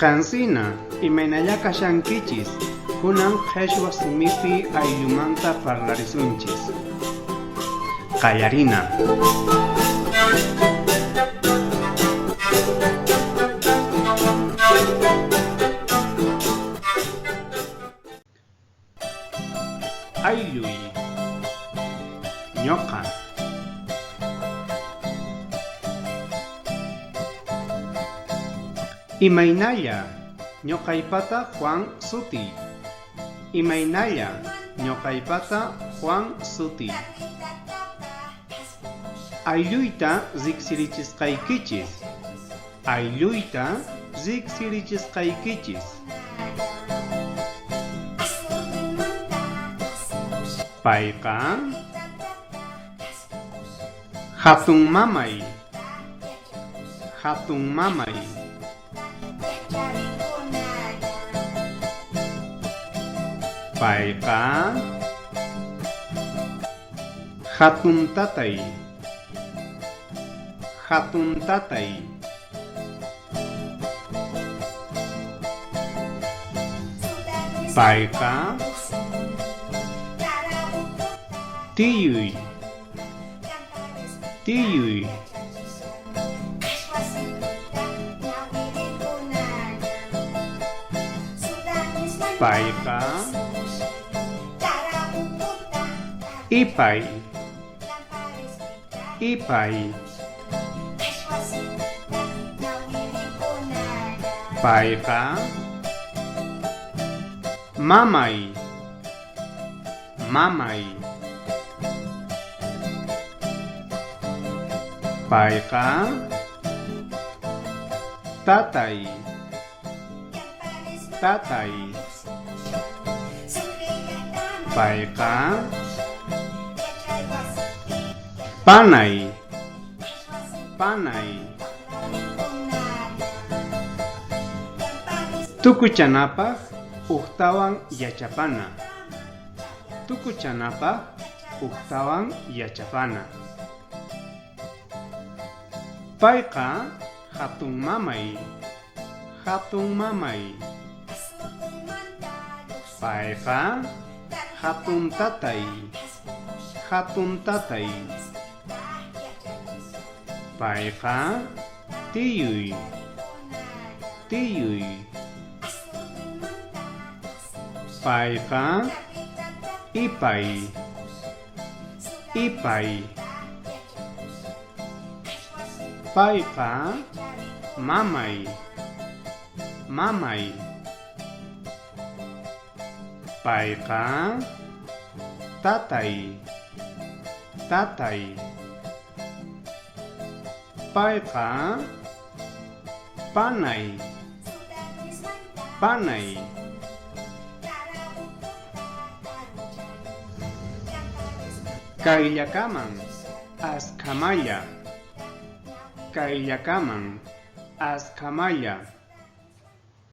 Qansina, imaynalla kashankichis? Kunan qheshwa simipi ayllumanta parlarisunchis. Qallarina. Aylluy, ñoqa. Imaynalla, ñoqaypata Juan sutiy. Imaynalla, ñoqaypata Juan sutiy. Aylluyta riqsirichisqaykichis. Aylluyta riqsirichisqaykichis. Payqa hatun mamay, hatun mamay. Payqa hatun tatay, hatun tatay. Payqa tiyuy, tiyuy. Payqa ipay, ipay. Payqa mamay, mamay. Payqa tatay, tatay. Payqa panay, panay. Tukuchanapaj ujtawan yachapana. Tukuchanapaj ujtawan yachapana. Payqa hatun mamay, hatun mamay. Payqa hatun tatay, hatun tatay. Payqa tiyuy, tiyuy. Payqa ipay, ipay. Payqa mamay, mamay. Payqa tatay, tatay. Payqa panay, panay. Kayllakaman askhamalla, kayllakaman askhamalla.